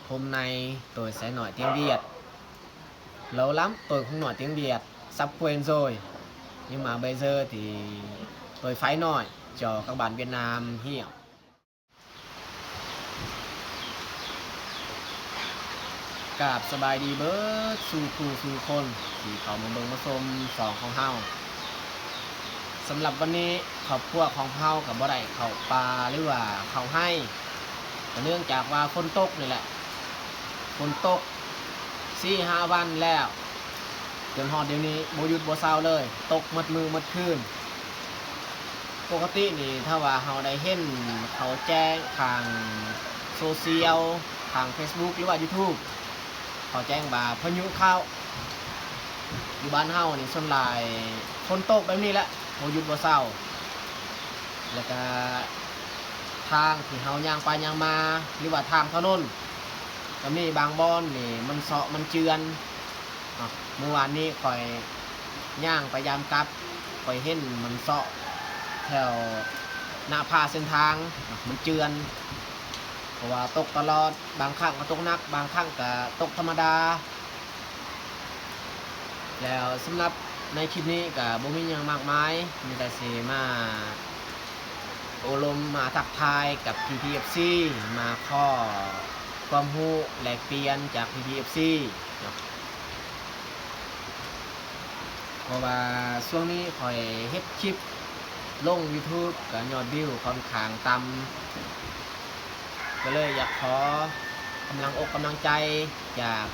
Hôm nay tôi sẽ nói tiếng Việt. Lâu lắm tôi không nói tiếng Việt. Sắp quên rồi. Nhưng mà bây giờ thì tôi phải nói cho các bạn Việt Nam hiểu. ກາບສະບາຍດີເບີດສູ່ຜູ້ສູ່ຄົນທີ່ເຂົ້າມາເບິ່ງມາຊົມຊ່ອງຂອງເຮົາ. ສຳລັບວັນນີ້ຄອບຄົວຂອງເຮົາກໍບໍ່ໄດ້ເຂົ້າປ່າ ຫຼືວ່າເຂົ້າໄຮ່ ກໍເນື່ອງຈາກວ່າຝົນຕົກນີ້ແຫຼະ. ຝົນຕົກສີ່ຫ້າວັນແລ້ວ ຈົນຮອດດຽວນີ້ບໍ່ຢຸດບໍ່ເຊົາເລີຍ, ຕົກໝົດມື້ໝົດຄືນ. ປົກກະຕິນີ້ຖ້າວ່າເຮົາໄດ້ເຫັນເຂົາແຈ້ງທາງໂຊຊຽວ ທາງເຟສບຸກ ຫຼືວ່າຢູທູບ ເຂົາແຈ້ງວ່າພາຍຸເຂົ້າ. ຢູ່ບ້ານເຮົານີ້ສ່ວນຫຼາຍຝົນຕົກແບບນີ້ແຫຼະ ບໍ່ຢຸດບໍ່ເຊົາ. ແລ້ວກະທາງທີ່ເຮົາຍ່າງໄປຍ່າງມາ ຫຼືວ່າທາງຖະໜົນ ກໍມີບາງບ່ອນນີ້ມັນເຊາະມັນເຈື່ອນເນາະ. ມື້ວານນີ້ຂ້ອຍຍ່າງໄປຢາມກັບ ຂ້ອຍເຫັນມັນເຊາະແຖວໜ້າຜາເສັ້ນທາງເນາະ ມັນເຈື່ອນ ເພາະວ່າຕົກຕະຫຼອດ, ບາງຄັ້ງກໍຕົກໜັກ ບາງຄັ້ງກໍຕົກທຳມະດາ. ແລ້ວສຳລັບໃນຄລິບນີ້ກໍບໍ່ມີຫຍັງມາກມາຍ ມີແຕ່ຊິມາໂອ້ລົມ ມາທັກທາຍກັບພີ່ໆເອັຟຊີ ມາຂໍຄວາມຮູ້ແລກປ່ຽນຈາກພີ່ໆເອັຟຊີເນາະ. ເພາະວ່າຊ່ວງນີ້ຂ້ອຍເຮັດຄລິບລົງຢູທູບ ກໍຍອດວິວຂ້ອນຂ້າງຕ່ຳ ກໍເລີຍຢາກຂໍກຳລັງອົກກຳລັງໃຈຈາກ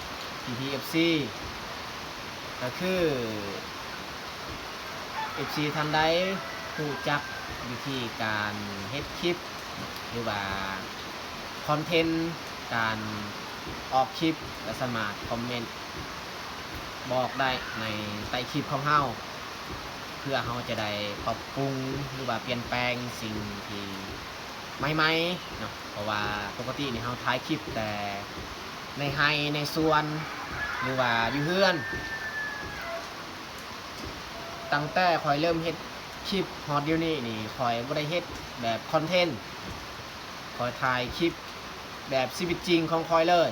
ພີ່ໆເອັຟຊີ ກໍຄືເອັຟຊີທ່ານໃດຮູ້ຈັກວິທີການເຮັດຄລິບ ຫຼືວ່າຄອນເທັນການອອກຄລິບ ກໍສາມາດຄອມເມັນບອກໄດ້ໃນໃຕ້ຄລິບຂອງເຮົາ ເພື່ອເຮົາຈະໄດ້ປັບປຸງ ຫຼືວ່າປ່ຽນແປງສິ່ງທີ່ໃໝ່ໆເນາະ. ເພາະວ່າປົກກະຕິນີ້ເຮົາຖ່າຍຄລິບແຕ່ໃນໄຮ່ໃນສວນ ຫຼືວ່າຢູ່ເຮືອນ. ຕັ້ງແຕ່ຂ້ອຍເລີ່ມເຮັດຄລິບຮອດດຽວນີ້ນີ້ ຂ້ອຍບໍ່ໄດ້ເຮັດແບບຄອນເທັນ, ຂ້ອຍຖ່າຍຄລິບແບບຊີວິດຈິງຂອງຂ້ອຍເລີຍ.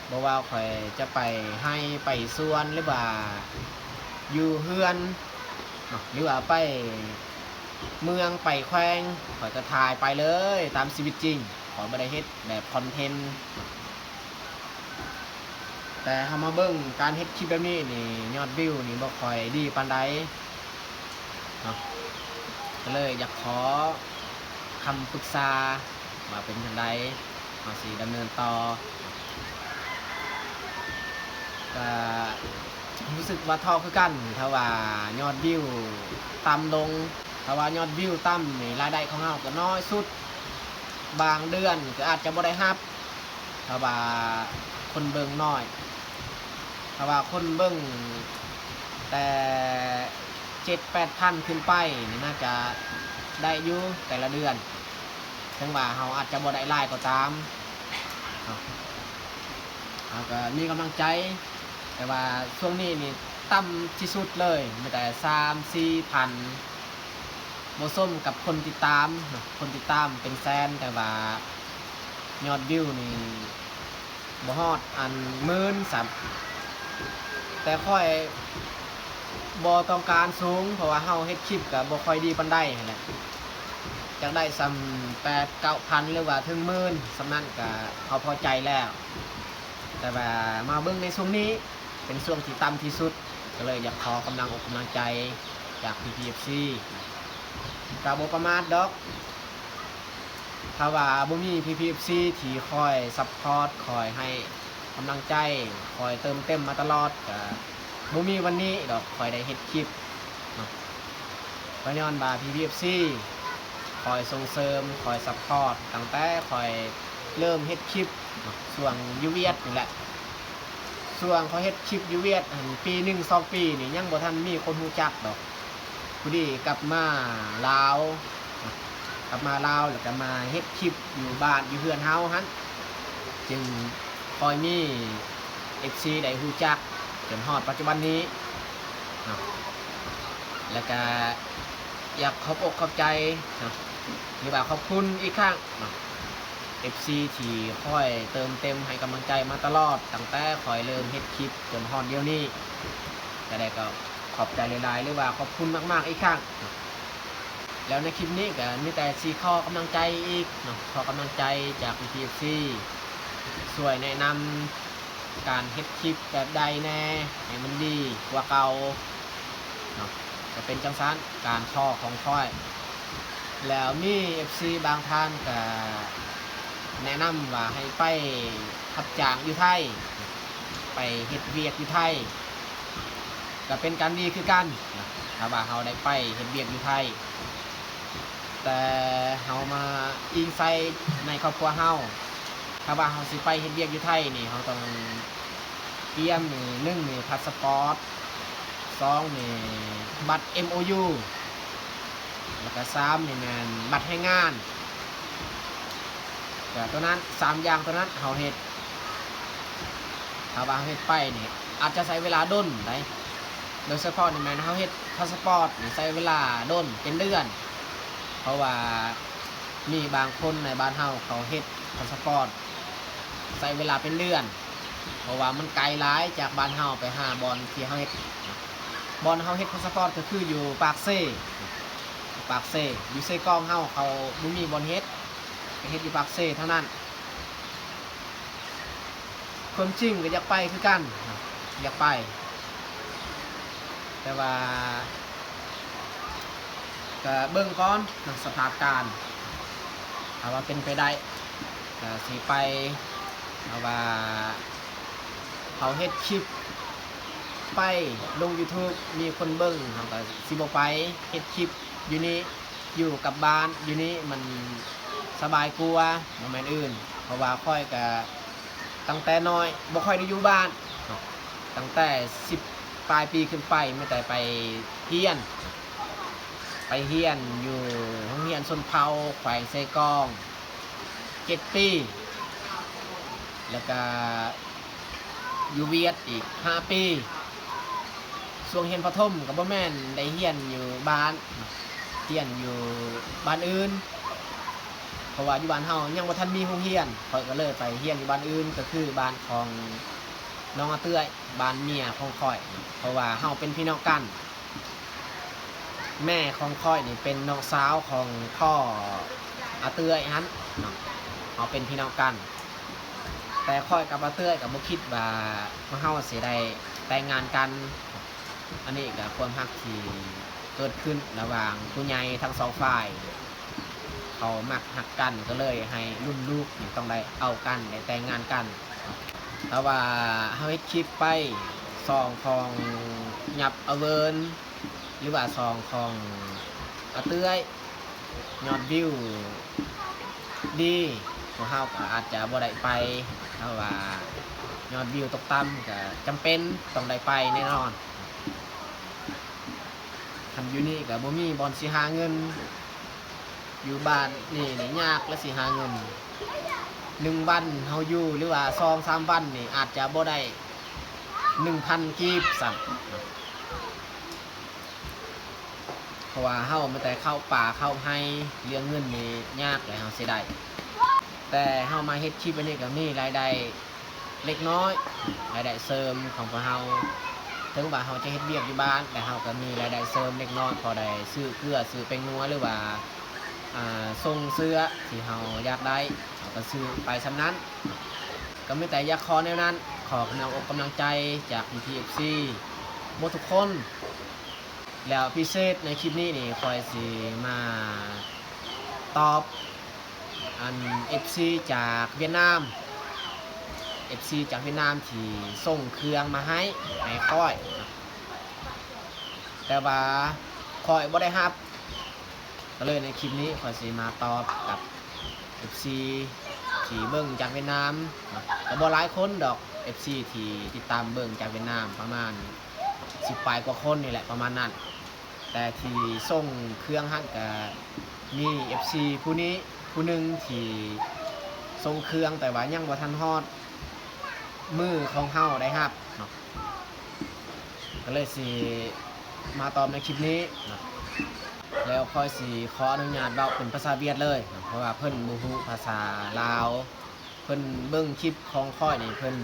ບໍ່ວ່າຂ້ອຍຈະໄປໄຮ່ໄປສວນ ຫຼືວ່າຢູ່ເຮືອນເນາະ ຫຼືວ່າໄປເມືອງໄປແຂວງ ຂ້ອຍກໍຖ່າຍໄປເລີຍຕາມຊີວິດຈິງ. ຂ້ອຍບໍ່ໄດ້ເຮັດແບບຄອນເທັນ. ແຕ່ເຮົາມາເບິ່ງການເຮັດຄລິບແບບນີ້ນີ້ ຍອດວິວນີ້ບໍ່ຄ່ອຍດີປານໃດເນາະ. ກໍເລີຍຢາກຂໍຄຳປຶກສາວ່າເປັນຈັ່ງໃດ ເຮົາຊິດຳເນີນຕໍ່. ກໍຮູ້ສຶກວ່າທໍ້ຄືກັນ ຖ້າວ່າຍອດວິວຕ່ຳລົງ. ຖ້າວ່າຍອດວິວຕ່ຳນີ້ ລາຍໄດ້ຂອງເຮົາກໍນ້ອຍສຸດ, ບາງເດືອນກໍອາດຈະບໍ່ໄດ້ຮັບ ຖ້າວ່າຄົນເບິ່ງນ້ອຍ. ຖ້າວ່າຄົນເບິ່ງແຕ່ເຈັດແປດພັນຂຶ້ນໄປນີ້ ໜ້າຈະໄດ້ຢູ່ແຕ່ລະເດືອນ, ເຖິງວ່າເຮົາອາດຈະບໍ່ໄດ້ຫຼາຍກໍຕາມເນາະ. ເຮົາກໍມີກຳລັງໃຈ, ແຕ່ວ່າຊ່ວງນີ້ນີ້ຕ່ຳທີ່ສຸດເລີຍ ມີແຕ່ສາມສີ່ພັນ, ບໍ່ສົມກັບຄົນຕິດຕາມເນາະ. ຄົນຕິດຕາມເປັນແສນ ແຕ່ວ່າຍອດວິວນີ້ບໍ່ຮອດອັນໝື່ນຊ້ຳ. ແຕ່ຂ້ອຍບໍ່ຕ້ອງການສູງ ເພາະວ່າເຮົາເຮັດຄລິບກໍບໍ່ຄ່ອຍດີປານໃດຫັ້ນແຫຼະ. ຢາກໄດ້ສ່ຳແປດເກົ້າພັນ ຫຼືວ່າເຖິງໝື່ນ ສ່ຳນັ້ນກໍເຮົາພໍໃຈແລ້ວ. ແຕ່ວ່າມາເບິ່ງໃນຊ່ວງນີ້ ເປັນຊ່ວງທີ່ຕ່ຳທີ່ສຸດ ກໍເລີຍຢາກຂໍກຳລັງອົກກຳລັງໃຈຈາກພີ່ໆເອັຟຊີ. ກໍບໍ່ປະມາດດອກ ຖ້າວ່າບໍ່ມີພີ່ໆເອັຟຊີທີ່ຄອຍຊັບພອດ ຄອຍໃຫ້ກຳລັງໃຈ ຄອຍເຕີມເຕັມມາຕະຫຼອດ ກໍບໍ່ມີວັນນີ້ດອກ ຂ້ອຍໄດ້ເຮັດຄລິບເນາະ. ກໍຍ້ອນວ່າພີ່ໆເອັຟຊີຄອຍສົ່ງເສີມ ຄອຍຊັບພອດ ຕັ້ງແຕ່ຂ້ອຍເລີ່ມເຮັດຄລິບເນາະ ຊ່ວງຢູ່ຫວຽດນີ້ແຫຼະ. ຊ່ວງຂ້ອຍເຮັດຄລິບຢູ່ຫວຽດຫັ້ນ ປີໜຶ່ງສອງປີນີ້ ຍັງບໍ່ທັນມີຄົນຮູ້ຈັກດອກ. ພໍດີກັບມາລາວ ກັບມາລາວ ແລ້ວກໍມາເຮັດຄລິບຢູ່ບ້ານຢູ່ເຮືອນເຮົາຫັ້ນ ຈຶ່ງຄ່ອຍມີເອັຟຊີໄດ້ຮູ້ຈັກຈົນຮອດປັດຈຸບັນນີ້ເນາະ. ແລ້ວກະຢາກຂອບອົກຂອບໃຈເນາະ ຫຼືວ່າຂອບຄຸນອີກຄັ້ງເນາະ ເອັຟຊີ ທີ່ຄອຍເຕີມເຕັມໃຫ້ກຳລັງໃຈມາຕະຫຼອດ ຕັ້ງແຕ່ຂ້ອຍເລີ່ມເຮັດຄລິບຈົນຮອດດຽວນີ້. ຈະໄດ້ກໍຂອບໃຈຫຼາຍໆ ຫຼືວ່າຂອບຄຸນມາກໆອີກຄັ້ງ. ແລ້ວໃນຄລິບນີ້ກໍມີແຕ່ຊິຂໍກຳລັງໃຈອີກເນາະ, ຂໍກຳລັງໃຈຈາກພີ່ໆ ເອັຟຊີ ຊ່ວຍແນະນຳການເຮັດຄລິບແບບໃດແດ່ໃຫ້ມັນດີກວ່າເກົ່າເນາະ. ກໍເປັນຈັ່ງຊັ້ນ ການຂໍຂອງຂ້ອຍ. ແລ້ວມີເອັຟຊີບາງທ່ານກໍແນະນຳວ່າໃຫ້ໄປຮັບຈ້າງຢູ່ໄທ, ໄປເຮັດວຽກຢູ່ໄທ ກໍເປັນການດີຄືກັນ ຖ້າວ່າເຮົາໄດ້ໄປເຮັດວຽກຢູ່ໄທ. ແຕ່ເຮົາມາອີງໃສ່ໃນຄອບຄົວເຮົາ, ຖ້າວ່າເຮົາຊິໄປເຮັດວຽກຢູ່ໄທນີ້ ເຮົາຕ້ອງກຽມນີ້ ໜຶ່ງນີ້ ພາສປອດ, ສອງນີ້ ບັດເອັມໂອຢູ ແລ້ວກໍສາມນີ້ແມ່ນບັດແຮງງານ. ກໍຕົວນັ້ນ ສາມຢ່າງຕົວນັ້ນເຮົາເຮັດ, ຖ້າວ່າເຮົາເຮັດໄປນີ້ອາດຈະໃຊ້ເວລາດົນໄດ໋. ໂດຍສະເພາະນີ້ແມ່ນເຮົາເຮັດພາສປອດນີ້ໃຊ້ເວລາດົນເປັນເດືອນ, ເພາະວ່າມີບາງຄົນໃນບ້ານເຮົາເຂົາເຮັດພາສປອດໃຊ້ເວລາເປັນເດືອນ. ເພາະວ່າມັນໄກຫຼາຍຈາກບ້ານເຮົາໄປຫາບ່ອນທີ່ເຮົາເຮັດ. ບ່ອນເຮົາເຮັດພາສປອດກໍຄືຢູ່ປາກເຊ, ປາກເຊ. ຢູ່ເຊກອງເຮົາເຂົາບໍ່ມີບ່ອນເຮັດ, ໄປເຮັດຢູ່ປາກເຊເທົ່ານັ້ນ. ຄວາມຈິງກໍຢາກໄປຄືກັນ, ຢາກໄປ, ແຕ່ວ່າກໍເບິ່ງກ່ອນເນາະ ສະພາບການ, ຖ້າວ່າເປັນໄປໄດ້ກໍຊິໄປ. ຖ້າວ່າເຮົາເຮັດຄລິບໄປລົງຢູທູບ ມີຄົນເບິ່ງ, ເຮົາກໍຊິບໍ່ໄປເຮັດຄລິບຢູ່ນີ້. ຢູ່ກັບບ້ານຢູ່ນີ້ມັນສະບາຍກວ່າ, ບໍ່ແມ່ນອື່ນ, ເພາະວ່າຂ້ອຍກະຕັ້ງແຕ່ນ້ອຍບໍ່ຄ່ອຍໄດ້ຢູ່ບ້ານເນາະ, ຕັ້ງແຕ່ສິບປາຍປີຂຶ້ນໄປ ມີແຕ່ໄປຮຽນ, ໄປຮຽນຢູ່ໂຮງຮຽນຊົນເຜົ່າແຂວງເຊກອງເຈັດປີ, ແລ້ວກະ ຢູ່ຫວຽດອີກຫ້າປີ. ຊ່ວງຮຽນປະຖົມກໍບໍ່ແມ່ນໄດ້ຮຽນຢູ່ບ້ານ, ຮຽນຢູ່ບ້ານອື່ນ, ເພາະວ່າຢູ່ບ້ານເຮົາຍັງບໍ່ທັນມີໂຮງຮຽນ, ຂ້ອຍກໍເລີຍໄປຮຽນຢູ່ບ້ານອື່ນ, ກໍຄືບ້ານຂອງນ້ອງອາເຕື້ອຍ, ບ້ານເມຍຂອງຂ້ອຍ, ເພາະວ່າເຮົາເປັນພີ່ນ້ອງກັນ. ແມ່ຂອງຂ້ອຍນີ້ເປັນນ້ອງສາວຂອງພໍ່ອາເຕື້ອຍຫັ້ນເນາະ, ເຮົາເປັນພີ່ນ້ອງກັນ. ແຕ່ຂ້ອຍກັບອາເຕື້ອຍກໍບໍ່ຄິດວ່າພວກເຮົາຊິໄດ້ແຕ່ງງານກັນ. ອັນນີ້ກໍຄວາມຮັກທີ່ເກີດຂຶ້ນລະຫວ່າງຜູ້ໃຫຍ່ທັງສອງຝ່າຍ, ເຂົາມັກຮັກກັນ ກໍເລີຍໃຫ້ລຸ້ນລູກນີ້ຕ້ອງໄດ້ເອົາກັນ ໄດ້ແຕ່ງງານກັນ. ຖ້າວ່າເຮົາເຮັດຄລິບໄປ ຊ່ອງຂອງຫຍັບອາເວີນ ຫຼືວ່າຊ່ອງຂອງອາເຕື້ອຍ ຍອດວິວດີ ພວກເຮົາກໍອາດຈະບໍ່ໄດ້ໄປ, ຖ້າວ່າຍອດວິວຕົກຕ່ຳກໍຈຳເປັນຕ້ອງໄດ້ໄປແນ່ນອນ. ຄັນຢູ່ນີ້ກໍບໍ່ມີບ່ອນຊິຫາເງິນ, ຢູ່ບ້ານນີ້ນີ້ຍາກແລະຊິຫາເງິນ. ໜຶ່ງວັນເຮົາຢູ່ ຫຼືວ່າສອງສາມວັນນີ້ອາດຈະບໍ່ໄດ້ໜຶ່ງພັນກີບຊ້ຳ. ເພາະວ່າເຮົາມີແຕ່ເຂົ້າປ່າເຂົ້າໄຮ່, ເລື່ອງເງິນນີ້ຍາກແຫຼະເຮົາຊິໄດ້. ແຕ່ເຮົາມາເຮັດຄລິບອັນນີ້ກໍມີລາຍໄດ້ເລັກນ້ອຍ, ລາຍໄດ້ເສີມຂອງພວກເຮົາ. ເຖິງວ່າເຮົາຈະເຮັດວຽກຢູ່ບ້ານ, ແຕ່ເຮົາກໍມີລາຍໄດ້ເສີມເລັກນ້ອຍ, ພໍໄດ້ຊື້ເກືອ, ຊື້ແປ້ງນົວ ຫຼືວ່າ ອ່າ ສົ່ງເສື້ອທີ່ເຮົາຢາກໄດ້, ເຮົາກໍຊື້ໄປສ່ຳນັ້ນ. ກໍມີແຕ່ຢາກຂໍແນວນັ້ນ, ຂໍກຳລັງອົກກຳລັງໃຈຈາກພີ່ໆ ເອັຟຊີ ໝົດທຸກຄົນ. ແລ້ວພິເສດໃນຄລິບນີ້ນີ້ ຂ້ອຍຊິມາຕອບ ອັນ ເອັຟຊີ ຈາກຫວຽດນາມ, ເອັຟຊີ ຈາກຫວຽດນາມທີ່ສົ່ງເຄື່ອງມາໃຫ້ ໃຫ້ຂ້ອຍ, ແຕ່ວ່າຂ້ອຍບໍ່ໄດ້ຮັບ. ກໍເລີຍໃນຄລິບນີ້ ຂ້ອຍຊິມາຕອບກັບ ເອັຟຊີ ທີ່ເບິ່ງຈາກຫວຽດນາມເນາະ, ກໍບໍ່ຫຼາຍຄົນດອກ ເອັຟຊີ ທີ່ຕິດຕາມເບິ່ງຈາກຫວຽດນາມ, ປະມານສິບປາຍກວ່າຄົນນີ້ແຫຼະ ປະມານນັ້ນ. ແຕ່ທີ່ສົ່ງເຄື່ອງຫັ້ນ ກໍມີ ເອັຟຊີ ຜູ້ນີ້ຜູ້ໜຶ່ງທີ່ສົ່ງເຄື່ອງ ແຕ່ວ່າຍັງບໍ່ທັນຮອດມືຂອງເຮົາໄດ້ຮັບເນາະ. ກໍເລີຍຊິມາຕອບໃນຄລິບນີ້ເນາະ. ແລ້ວຂ້ອຍຊິຂໍອະນຸຍາດເວົ້າເປັນພາສາຫວຽດເລີຍ ເພາະວ່າເພິ່ນບໍ່ຮູ້ພາສາລາວ. ເພິ່ນເບິ່ງຄລິບຂອງຂ້ອຍນີ້ ເພິ່ນ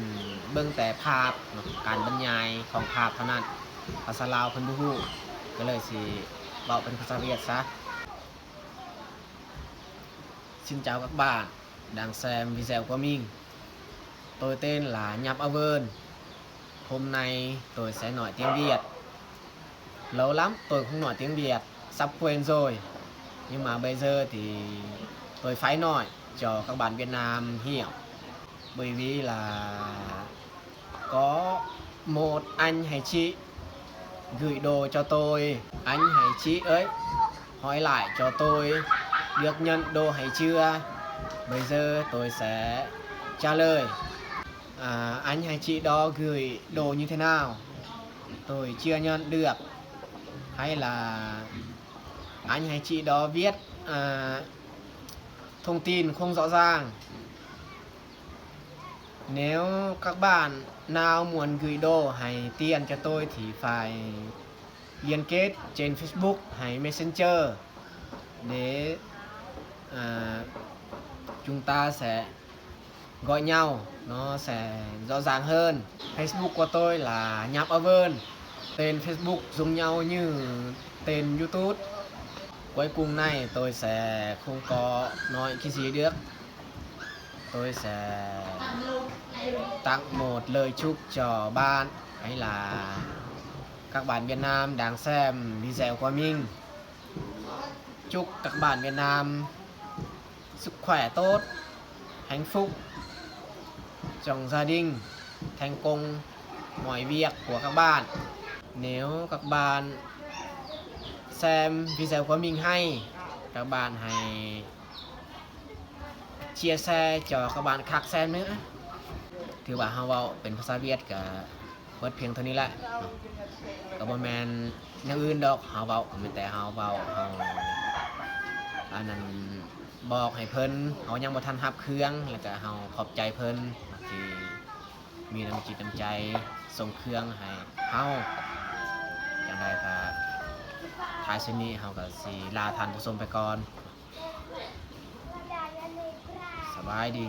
ເບິ່ງແຕ່ພາບເນາະ ການບັນຍາຍຂອງພາບເທົ່ານັ້ນ, ພາສາລາວເພິ່ນບໍ່ຮູ້ ກໍເລີຍຊິເວົ້າເປັນພາສາຫວຽດຊະ. Xin chào các bạn, đang xem video của mình. Tôi tên là Nhâm A Vơn. Hôm nay tôi sẽ nói tiếng Việt. Lâu lắm tôi không nói tiếng Việt, sắp quên rồi. Nhưng mà bây giờ thì tôi phải nói cho các bạn Việt Nam hiểu. Bởi vì là có một anh hay chị gửi đồ cho tôi. Anh hay chị ơi, hỏi lại cho tôi, được nhận đồ hay chưa? Bây giờ tôi sẽ trả lời. À, anh hay chị đó gửi đồ như thế nào? Tôi chưa nhận được. Hay là anh hay chị đó viết, à, thông tin không rõ ràng? Nếu các bạn nào muốn gửi đồ hay tiền cho tôi thì phải liên kết trên Facebook hay Messenger để, à, chúng ta sẽ gọi nhau nó sẽ rõ ràng hơn. Facebook của tôi là Nhâm A Vơn. Tên Facebook giống nhau như tên YouTube. Cuối cùng này tôi sẽ không có nói cái gì được. Tôi sẽ tặng một lời chúc cho bạn, hay là các bạn Việt Nam đang xem video của mình. Chúc các bạn Việt Nam sức khỏe tốt, hạnh phúc trong gia đình, thành công mọi việc của các bạn. Nếu các bạn xem video của mình hay, các bạn hãy chia sẻ cho các bạn khác xem nữa. ຖືວ່າເຮົາເວົ້າເປັນພາສາຫວຽດກະເບິດພຽງເທົ່ານີ້ແຫຼະເນາະ, ກະບໍ່ແມ່ນແນວອື່ນດອກ. ເຮົາເວົ້າກະມີແຕ່ເຮົາເວົ້າ ເຮົາ ອັນນັ້ນ ບອກໃຫ້ເພິ່ນ, ເຮົາຍັງບໍ່ທັນຮັບເຄື່ອງ ແລ້ວກະເຮົາຂອບໃຈເພິ່ນທີ່ມີນ້ຳຈິດນ້ຳໃຈສົ່ງເຄື່ອງໃຫ້ເຮົາ. ຈັ່ງໃດກະ ທ້າຍສຸດນີ້ເຮົາກະຊິລາທ່ານຜູ້ຊົມໄປກ່ອນ. ສະບາຍດີ.